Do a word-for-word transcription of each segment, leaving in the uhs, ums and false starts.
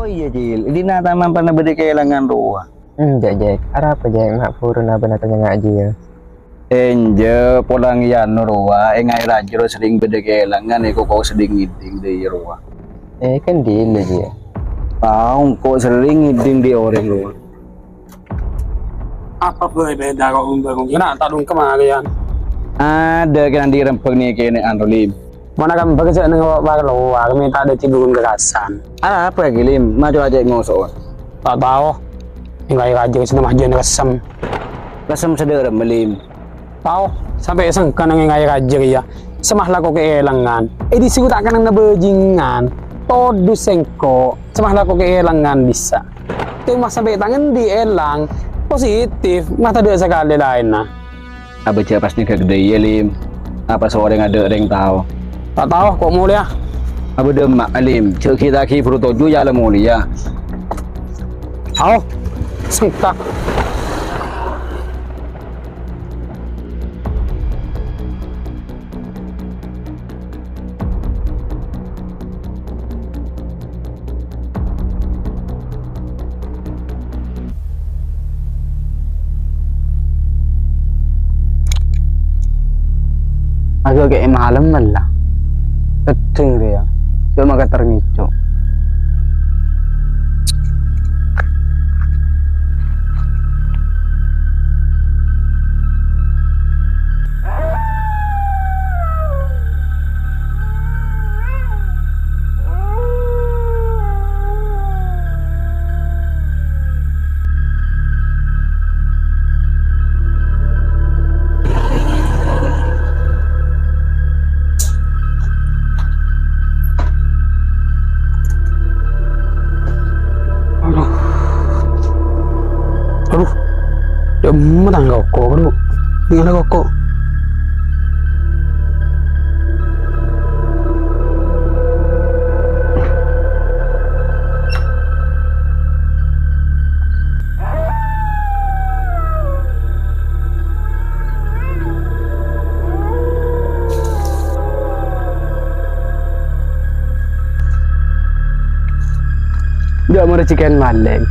Oh iyâ, Jil. È dinna' ta' mampana bâdâ kaèlangan rowa? Enjâ', Jek. Arapa, Jek? Ma' buruwân abâ'na tanya nga', Jil. Enjâ', polana è anu rowa, è Ngaè Rajâ rowa serrèng bâdâ kaèlangan, è koko serrèng ngèdhing dâ' iyâ rowa. Eh, kan dilo, Jil. Tao, engko' serrèng ngèdhing dâ' orèng rowa. Apa bhâi bhidhâ ko' bârung-bârung? Kèna ta' dhungkem arèyan. Adâ' kèna andi' rembhâng nèkè nè' anu, Lim. Mon akambhâr jhâ' neng wa-, wa-, lowar, mè' ta' dhâddhi bârung karasan. Arapa ghi, Lim? Maco' la cè' ngoso'on. Ta' tao. Èngghâi rajâ sè namah jân ressem. Ressem sè dhâremma, Lim? Tao, sampè' sengka neng èngghâi rajâ rèya. Sè ma' lako kaèlangan. È dissa' ta' kennengnga bhâjingan. Todus sèngko'. Sè ma' lako kaèlangan bisa. Coma sampè' ta' ngendi èlang, positif, ma' tadâ' sakalè laènna. Abâ' jhâ' pas nèka ghâdâ iyâ, Lim. Apa sè orèng adâ' rèng tao? Ta' tao, ko' molèya. Abâ' dâmma, Lim. Jhâ' ghi' ta' ghi' buru toju' yâ la molèya. Tao, sengka. Aghâ' kè' malem mella. Teddhing rèya. Coma kater ngèco'. Aduh. Aduh. Dâ'emma tang koko, bro. Tinggal koko. Jhâ' mon rejhekkèn malèng.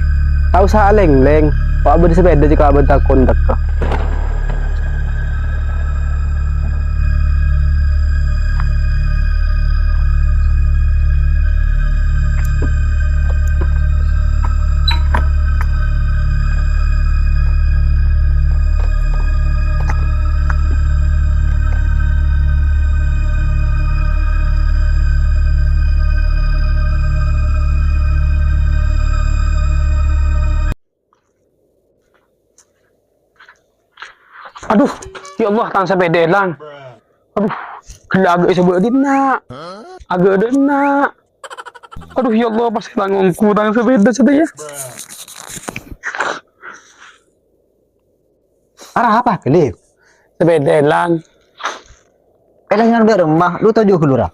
Ta' osa alèng-lèng. Wa' bâdâ sapèda jhâ' ka bân takon tekka. Aduh, ya Allah, tang sapèda èlang. Aduh, ghellâ' aghâ' sè bâdâ dinna'. Aghâ' dinna'. Aduh, ya Allah, pas èlang ongghu tang sapèda sadhâjâ. Arapa, Ghâlib? Sapèda èlang. Èlang neng dâ'remma, lu toju' ghâllu, ra?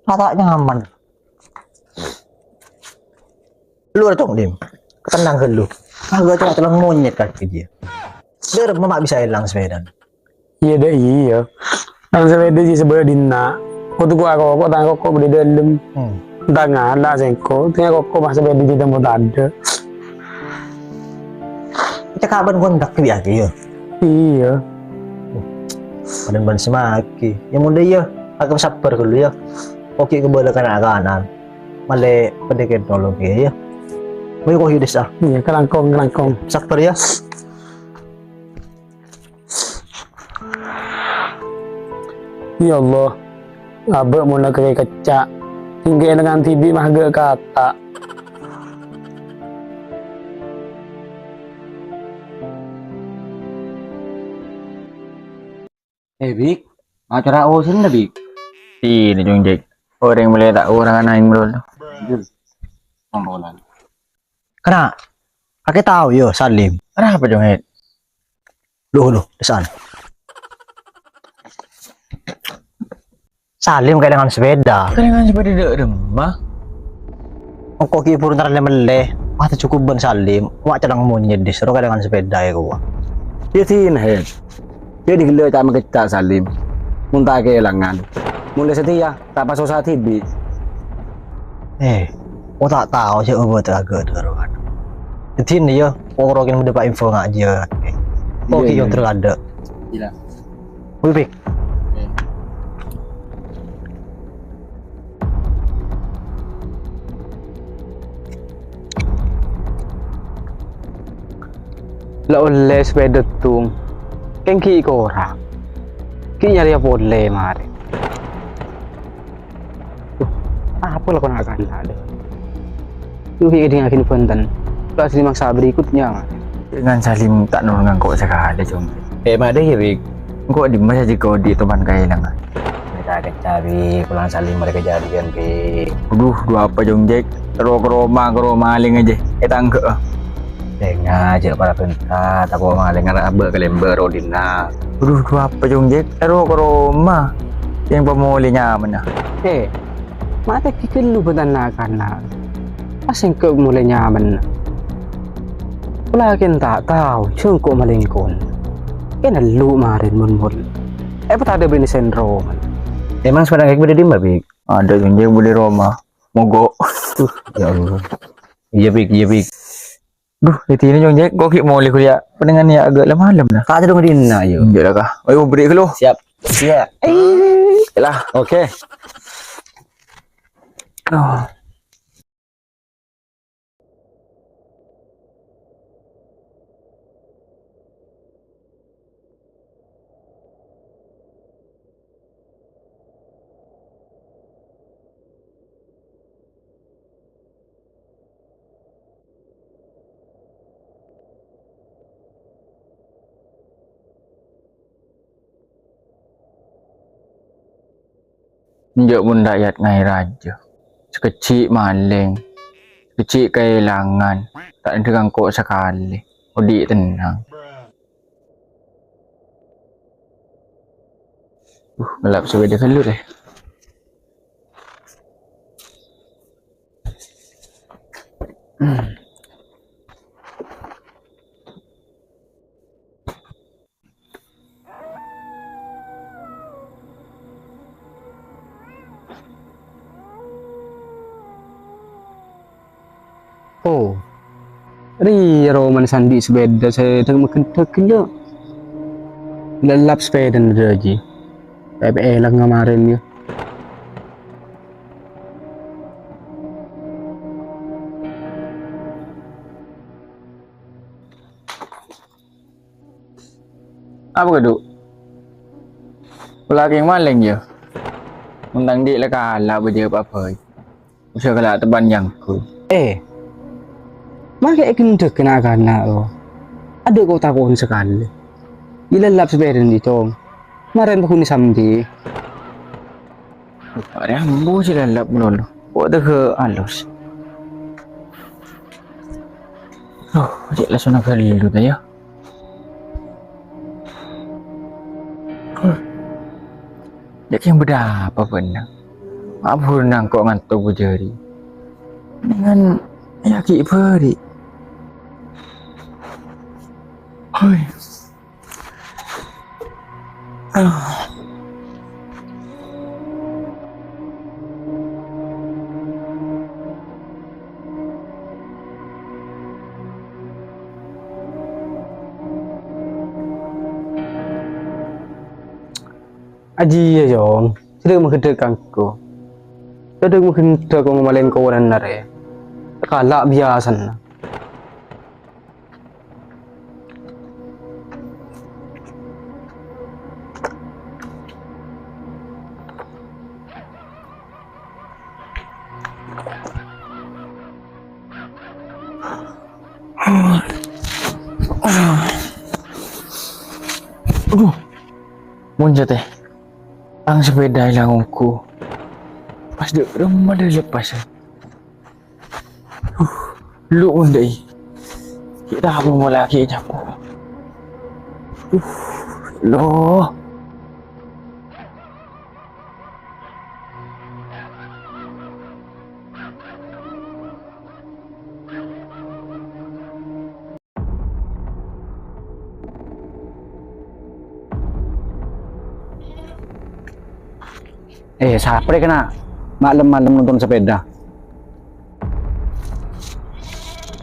Ra ta' nyaman. Lu, ra, Cong, Dim. Tenang ghâllu. Aghâ' cella-cella monyèt kakè jiyâ. Dâ'remma ma' bisa èlang sapèdana. Iyâ, dâ' iyâ. Tang sapèda jiyâ sè bâdâ dinna'. Kodhu ko' akoko, tang koko bâdâ dâlem. Hmm. Tang ngala' sèngko', tang koko pas sapèda jiyâ tang tadâ'. Cekak bân kontak bi' akè, yâ? Iyâ. Bân-bân sè makè. Yâ, mon dâ' iyâ, akè sabbhâr ghâllu, yâ. Oke, kabâlâ kana'-kana'. Malè padâ kèng tolong, yâ, yâ. Ayo, kok, yudis, ah. Iyâ, kalangkong, kalangkong. Sabbhâr, yâ. Ya Allah, abâ' mon la kakè kècca', sèngko' èlang dhibi' ma' ghâ' kata'. Eh, Bik, macara osenna, Bik. Ini, Jung Jack. Orèng molaè ta' orèng ana' yang dulu. Tongkolan. Kena, kakè tao, yâ, Salim. Arapa, Jung, Hèt? Loh, loh, dâsa'an. Salim kaèlangan sapèda. Kaèlangan sapèda dâ'remma? Engko' ghi' buru entar lè-mellè. Wah, ta' cokop bân Salim. Wa' cella monyèt dissa' ro kaèlangan sapèda yâ kowa. Yâ, dinah, Hèt. Yâ, dighellâ' ca'-makècca' Salim. Mon ta' kaèlangan. Mon lè satèya, ta' pas osa dhibi'. Eh, Oh, ta' tao, jhâ' obâ ta' agâ' karo ana'. Dhâddhi, iyâ, pokokna mendapatkan info ngajâ. Kok Iyâ, iyâ. Terkadang. Gila. Wih, Pik. Iyâ. La ollè sapèda tong. Kèng ghi' korang. Ghi' nyarèya polè marè. Duh, apa lakona kana' dâ'? Duh, ghi' èdingngaghi bhunten. La sè maksa berikutnya, Mas. Dengan Salim ta' noro' ngangko' sakalè, Cong. Eh, ma' dâ' iyâ, Bik. Engko' dimma sè jhâ' odi' toman kaèlangan. Mènta kècca, Bik. Pola Salim marè kajhâdhiyân, Bik. Aduh, dhu apa, Cong, Jek? Terro ka roma, ka roma malèng ajâ. Ètangghâ'â. Dènga, jhâ' para bânta, tako' malèng arè abâ' kalèmbâ' rodina. Aduh, dhu apa, Cong, Jek? Terro ka roma. Sèng pamolè nyamana. Eh, ma' tèngghi ghâllu bhunten na'-kana'. Pas sèngko' molè nyamana. Pola kèng ta' tao, jhâ' engko' malèngkon. Kèng ellu marèn mon-mon. Eh, patadâ bânnè sèndrom. Emang sekarang kayak bâdâ dimma, Bik? Adâ, Cong, Jek, bâdâ roma. Mogok. Duh, ya Allah. Iyâ, Bik, iyâ, Bik. Duh, èdinna, Cong, Jek, engko' ghi' molè kuliah. Panèngan ya agâ' la malem, nah. Ka' tèdung dinna', yu. Enjâ' la, Ka. Ayo, beri' ghâllu. Siap. Siap. Eh. Lah. Oke. Oh. Enjâ' mon rakyat ngaè rajâ, sakejjhi' malèng, sakejjhi' kaèlangan, ta' endâ' ngangko' sakalè, odi' tennang. Uh, ngelap sepeda dulu deh. Oh, rèya romana sè andi' sepeda sè dhâng-maghendhâng ghellâ'. Lellap sepedana dâji. Pèpè èlang marèn, yâ. Apa kadhu? Pola kèng malèng, yâ? Mon tang dhi' la kala' bâjâ pa bhâi. Usa kala' teban nyangkut. Eh, makè èghendhek na'-kana', lo. Adâ' ko-tako'en sakalè. Ghi' lellap sepedana, Cong. Marèn paghun sambi. Arè ambu sè lellap malolo. Kok tegghâ' alus. Oh, cè' langsung ghâllu ta, yâ. Huh. Cè' kèng bâdâ apa bâ'na? Abhur nangko' nganto' bujâri. Dengan yâ ghi' bâri'. Hoi. Ajiyâ, Cong, sè dhâng-maghendhâng kangko. Sè dhâng-maghendhâng kangko malèng koran arè. Kala' biyasana. Aduh. Mon jâ' tè. Tang sepeda èlang ongghu. Pas dâ' remma dâ' lepas. Uh, lu undai. Kita apa mau lagi jago. Uh, lo. Eh, sapa rè kèna malem-malem nonton sepeda?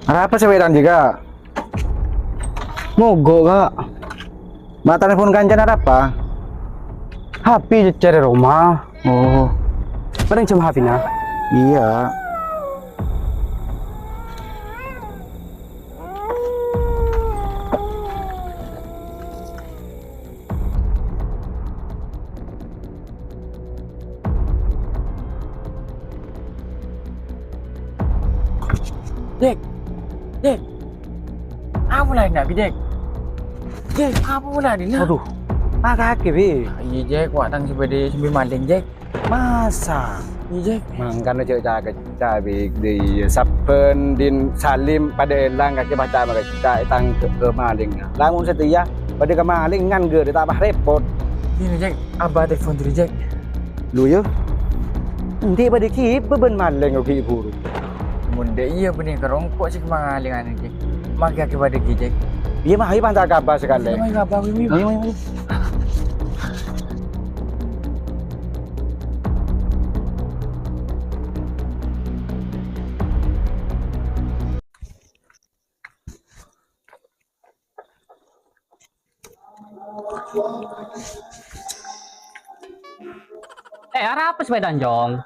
Arapa sepèdana, Jek, Ka'? Mogok, Ka'. Ma' telepon kancana arapa? H P cècèr è roma. Oh. Mending jhâ' H P-na. Iyâ. Jek, Jek. Apa la dinna', Jek? Jek, apa la dinna'? Waduh, pakake, Bi. Iyâ, Jek, wa' tang sè bâdâ sè maling, Jek. Masa? Iyâ, Jek. Mangkana jhâ' ca-kèca, Bi. Iyâ, sabbhân din Salim padâ èlang kakè paca'a ma' kèca ètangghâ'â malingnga. Lamon satèya padâ kamalingan ghârâ ta' pas repot. Iyâ, Jek. Abâ' telepon dulu, Jek. Lu, yâ. Endi' padâ ghibâ bân maling ghi' buru. Mon dâ' iyâ bânnè karo engko' sè kamalingana, Jek. Mangkèn ghi' padâ ghi', Jek. Iyâ, ma', ayo panta' ka abâ' sakalè. Ayo, ayo, ayo. Ayo, ayo, ayo. Eh, arapa sepèdana, Cong?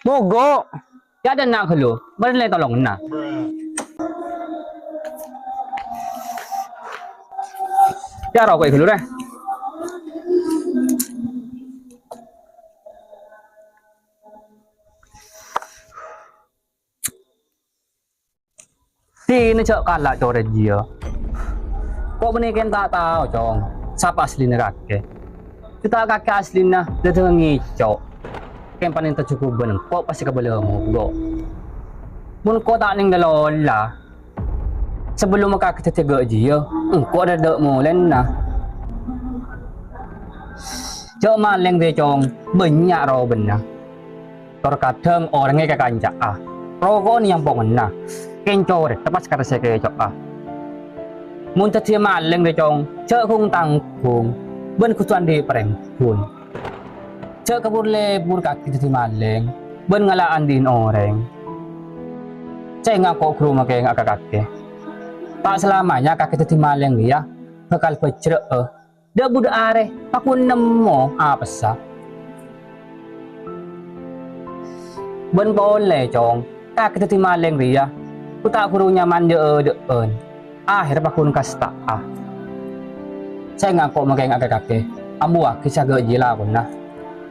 Mogok. Yâ, dâ' enna' ghâllu. Bârâ' lè tolonganna. Yâ, roko'è ghâllu, rè. Dinah jhâ' kala' corè jiyâ. Ko' bânnè kèng ta' tao, Cong, sapa asllina kakè. Jhâ' ta' kakè asllina, dâddhi ngèco'. Kèng panèka jhughubhân engko' pas sè kabâlâ mogok. Mon ko' ta' nèng lolola, sabellunna kakè dâddhi ghâ' jiyâ, engko' dâddhi molèna. Jhâ' malèng rè, Cong, bânnya' robâna. Tor kadhâng orèngnga èkakanca'a, roko'na èyampongenna, kèng corè pas ka sè èkèco'a. Mon dâddhiyâ malèng rè, Cong, jhâ' ghung-tangghung, bân kodhu andi' parènggghun. Jhâ' kabur-lebur kakè dâddhi malèng, bân ngala' andi'na orèng. Sènga' ko' ghuru makènga ka kakè. Ta' salamanya kakè dâddhi malèng rèya bhâkal bhâjrâ'â. Dâ' budhâ arè, pakon nemmo apessa. Bân polè, Cong, kakè dâddhi malèng rèya, ko' ta' ghuru nyaman jâ'-adâ'ân. Ahèrra pakon kasta'a. Sènga' ko' makènga ka kakè, ambuwâghi sè ghâ' jiyâ lakona.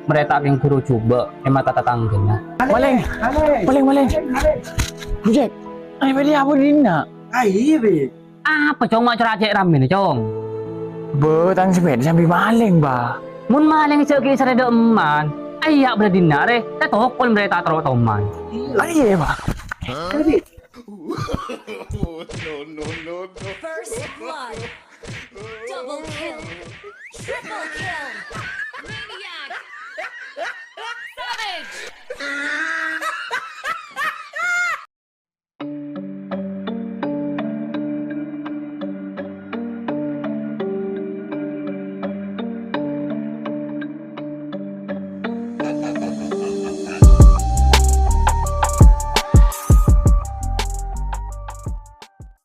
Marè ta' kèng ghuru jhubâ' è mata tatangghâna. Malèng! Malèng, malèng! Bujek! Ayo, bâli apa dinna'? Ayo, Bi. Apa, Cong, ma' cora' cè' ramèna, Cong? Bâ, tang sepèda sambi malèng, Bâ. Mon malèng jhâ' ghi' sarè dâ'emman, ayo bâlâ dinna' rè, ta' tokol marè ta' terro toman. Ayo, Bâ. First blood. Double kill. Triple kill.